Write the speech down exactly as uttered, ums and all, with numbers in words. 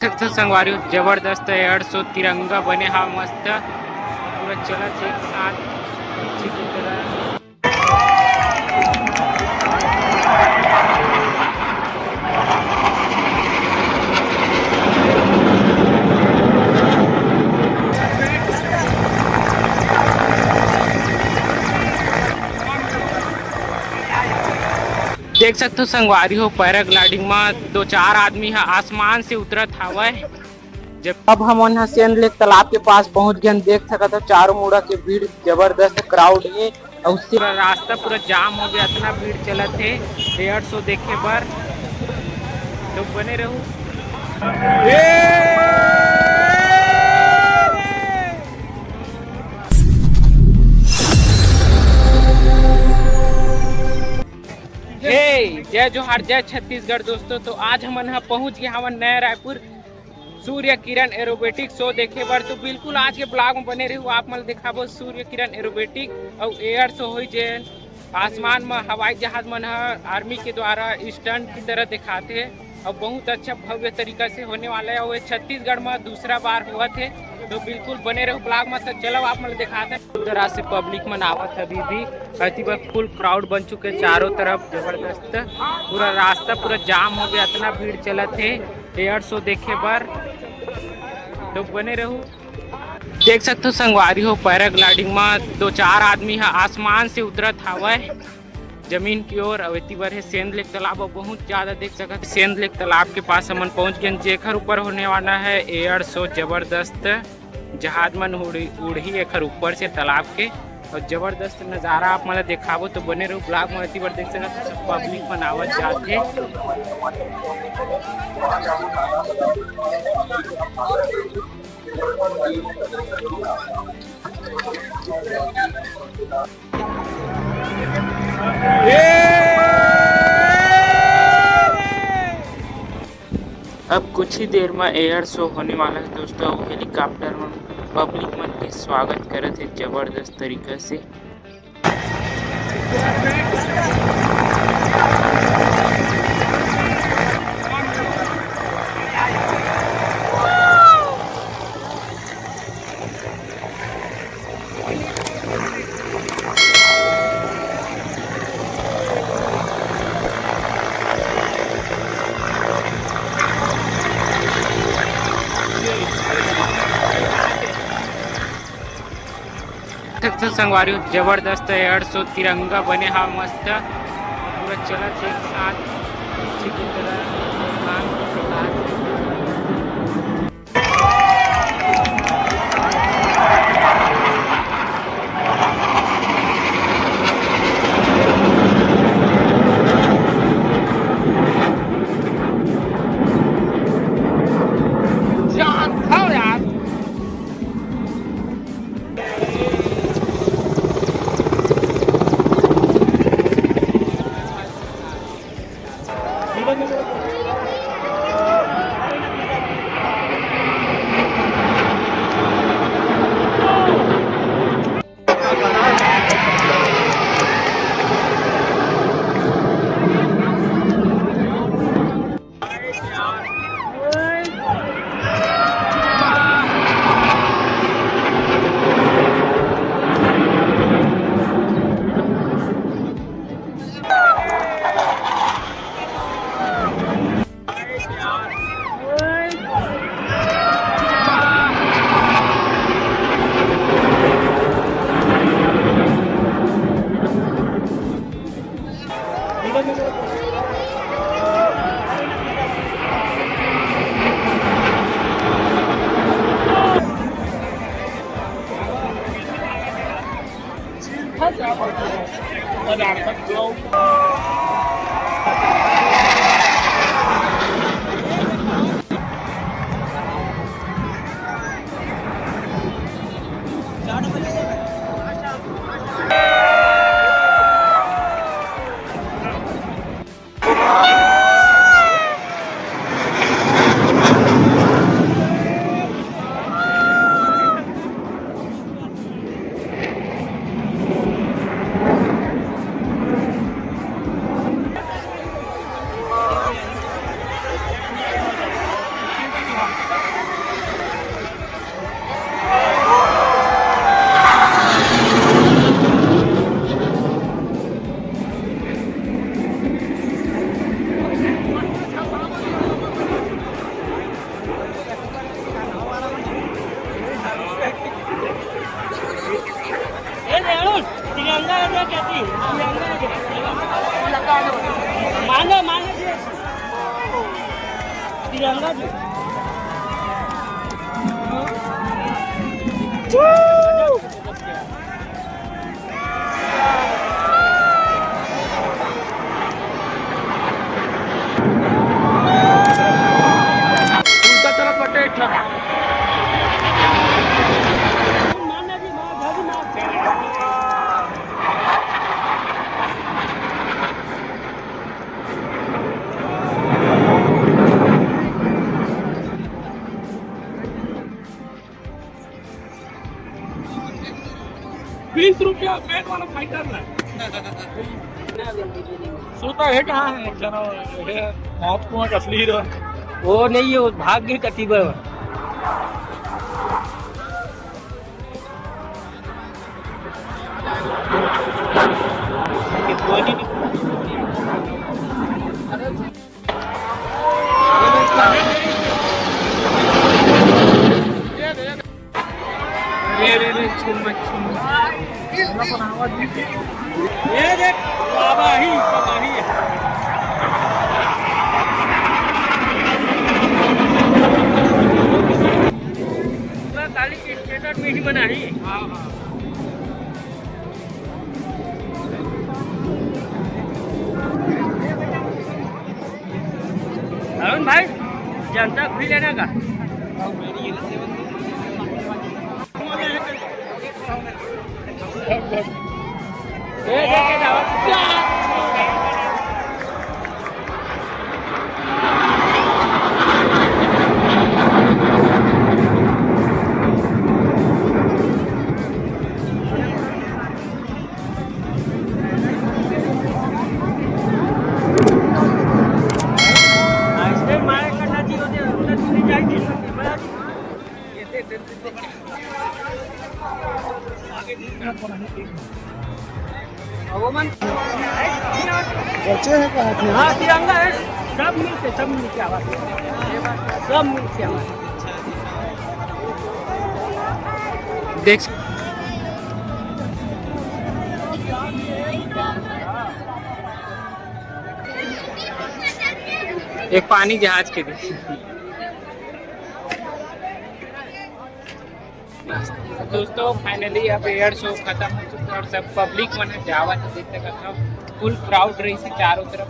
सकथो संगवारी हो, जबरदस्त एयर शो, तिरंगा बने हा मस्त, पूरा चलत हे एक साथ अच्छी की तरह। देख सकथो संगवारी हो, पैराग्लाइडिंग म दो चार आदमी ह आसमान से उतरत हावय। जब अब हमन ह सेंध लेक तालाब के पास पहुंच गेन, देख सकत हो चारों मुड़ा के भीड़, जबरदस्त क्राउड हे। अउ से पूरा रास्ता पूरा जाम हो गया, इतना भीड़ चलत हे एयर शो देखे बर, तो बने रहू। हे, जय जोहार, जय छत्तीसगढ़ दोस्तों। तो आज हमन ह पहुंच गए हवन नया रायपुर सूर्य किरण एरोबेटिक शो देखे बर। तो बिल्कुल आज के ब्लॉग में बने रहू, आप मन ल दिखाबो सूर्य किरण एरोबेटिक अउ एयर शो होई, जे आसमान में हवाई जहाज मन ह आर्मी के द्वारा स्टंट की तरह दिखाते हैं। अउ बहुत अच्छा भव्य तरीका से होने वाला है। अउ ये छत्तीसगढ़ में दूसरा बार हुआ थे, तो बिल्कुल बने रहू ब्लॉग में। तो चलो आप मन ल दिखाते हैं। उधर से पब्लिक मन आवत है अभी भी, अति बार फुल क्राउड बन चुके हैं चारों तरफ, जबरदस्त। पूरा रास्ता पूरा जाम हो गया, इतना भीड़ चलत हे एयर शो देखे बर, तो बने रहू। देख सकथो संगवारी हो, पैराग्लाइडिंग म दो चार आदमी ह आसमान से उतरत हावय जमीन की ओर। अउ एती बर हे सेंध लेक तालाब, अउ बहुत ज्यादा देख सकत सेंध लेक तालाब के पास हमन पहुंच गए, जेकर ऊपर होने वाला है एयर शो जबरदस्त। जहाज मन उड़ी, उड़ही एखर ऊपर से तालाब के, अउ जबरदस्त नजारा आप मन ल देखाबो, तो बने रहू ब्लॉग में। एती बर देख सकत हो, सब पब्लिक मन आवत जात हे। अब कुछ ही देर में एयर शो होने वाला है दोस्तों। हेलीकॉप्टर में पब्लिक मन के स्वागत करत हे जबरदस्त तरीका से। देख सकथो संगवारी हो, जबरदस्त एयर शो, तिरंगा बने हा मस्त, पूरा चलत हे एक साथ अच्छी की तरह। ए, रेणु, तिरंगा है क्या कहती? तिरंगा है क्या? मानो, मानो जी। तिरंगा जी। उल्टा चलत बाटे एक ठन। बीस रुपया बैट वाला फाइटर ना। सोता है कहाँ है? चलो, ये मौत कुआं का असली हीरो। वो नहीं है, वो भाग गए कति बार। ये रे रे, छुम्मा, छुम्मा। ये देख, तबाही, तबाही। पूरा काली स्टेटस में ही बना ही। हाँ, हाँ। अरुण भाई, जनता घुरी लेना का? बचे हैं कहाँ थे? हाँ, तिरंगा है। सब मिल के, सब मिल के आवाज। सब मिल के आवाज। देख, एक पानी जहाज के दे। दोस्तों, finally अब एयर शो खतम हो चुका है और सब पब्लिक मन जावत है, देख सकत हव, फुल क्राउड रहिस हे चारों तरफ।